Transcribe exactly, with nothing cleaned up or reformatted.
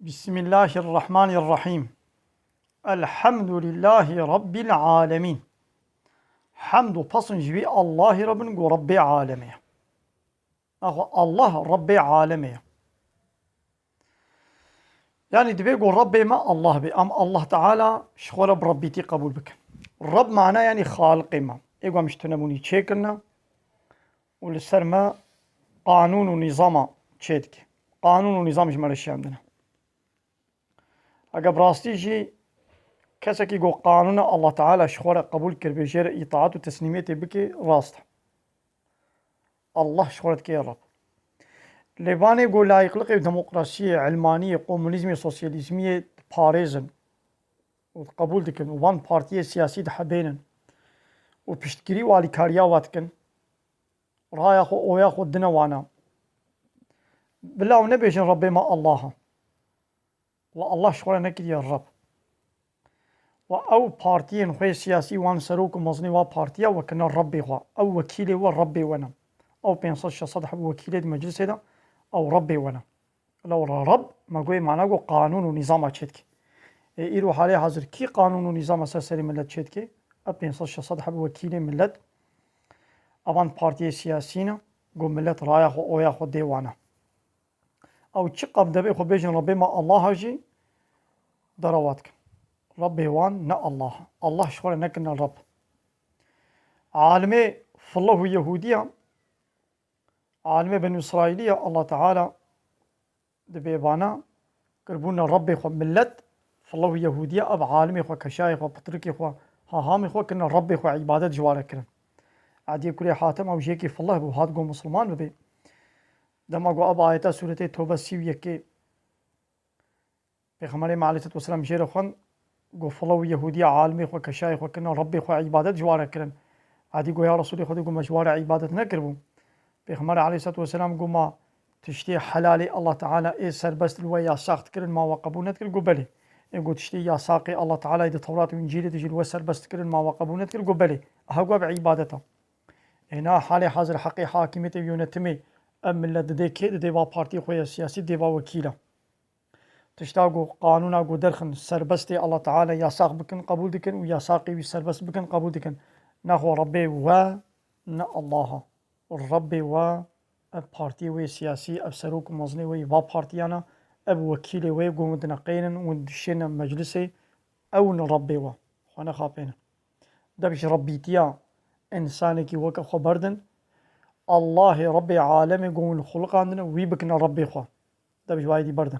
Bismillahirrahmanirrahim. Elhamdülillahi Rabbil alemin. Hemd û pesn ji wî Allahî re bin ku Rebbê alemê ye. Naxwe Allah Rebbê alemê ye. Yanî divê ku Rebbê me Allah be. Em Allah Teala ji xwe re bi Rebbîtî qebûl bikin. Reb mana yanî Xaliqê me. Ê ku em ji tunebûnî çêkirine û li ser me qanûn û nîzama çêdike. Qanûn û nîzam ji me re şiyandine. Ege bi rastî jî kesekî ku qanûna Allah Teala ji xwe re qebûl kiribe, jê re îtaat û teslîmiyetê bike, rast e. Allah ji xwe re dike Reb. Lê vanê ku layîqliqê û demokrasiyê, ilmaniyê, komunîzmê, sosyalîzmiyê diparêzin û qebûl dikin û van partiyê siyasî dihebênin û piştgirî û alîkariya wa dikin, raya xwe, oya xwe dine wana. Bila ew nebêjin Rebbê me Allah e. We Allah ji xwe re nekiriye Reb. We ew partiyên xwe yê siyasî, wan serok û mezinê wa partiya we kirine Rebbê xwe. Ew wekîlê we Rebbê we ne. Ew pênc sed şeş sed heb wekîlê di meclisê de, ew Rebbê we ne. Lewra Reb, me goyê mana ku qanûn û nîzama çêdike. Ê îro halê hazir kî qanûn û nîzama ser serê milet çêdike? Ev pênc sed şeş sed heb wekîlê milet, evan partiyê siyasî ne, ku milet raya xwe, oya xwe dê wana. Ew çi qab devê xwe bêjin Rebbê me Allah e jî, derewa dikin. Rebbê wan ne Allah e. Allah ji xwe re nekirine Reb. Alimê Fillah û Yehûdiya, alimê Benû Îsraîliya Allah Teala di bêvana kiribûne Rebbê xwe milet, Fillah û Yehûdiya, ev alimê xwe, keşayê xwe, pitrikê xwe, hahamê xwe kirine Rebbê xwe, îbadet ji wa re kirin. Ediyê kurê Hatim ew jêkî Fillah bû, hat got misilman bibe. Dema ku ev ayeta sûretê Tobe sî û yekê Pêxemberê me aleyhisselatu vesselam jê re xwend, got, Filo û Yehûdiya alimê xwe, keşayê xwe kirine Rebbê xwe îbadet ji wa re kirin. Edî got, ya Resûlê Xwedê, got, me ji wa re îbadet nekiribû. Pêxemberê aleyhisselatu vesselam got, ma tiştê helalê Allah Teala ê serbest li we yasax dikirin, ma we qebûl nedikir? Got, belê. Ê got, tiştê yasaqê Allah Teala yê di Tewrat û Încîlê de jî li we serbest dikirin, ma we qebûl nedikir? Got, belê. Aha got, ev îbadet e. Êna halê hazir heqê hakimiyetê û yönetimê ev millet didê kê? Didê va partiyê xwe ya siyasî, didê va wekîla. Tişta ku qanûna ku derxin serbestê Allah Teala yasax bikin, qebûl dikin û yasaqê wî serbest bikin, qebûl dikin. Nexwe Rebbê we ne Allah e. Rebbê we ev partiyê wê siyasî, ev serok û mezinê wê yê va partiyan e, ev wekîlê wê ku hûn dineqeynin, hûn dişêne meclisê, ew in Rebbê we. Xwe nexapênin. Deb ji Rebbîtiya însanekî weke xwe berdin. Allahê Rebbê alemê ku hûn xuliqandine, wî bikine Rebbê xwe. Deb ji wayê dî berdin.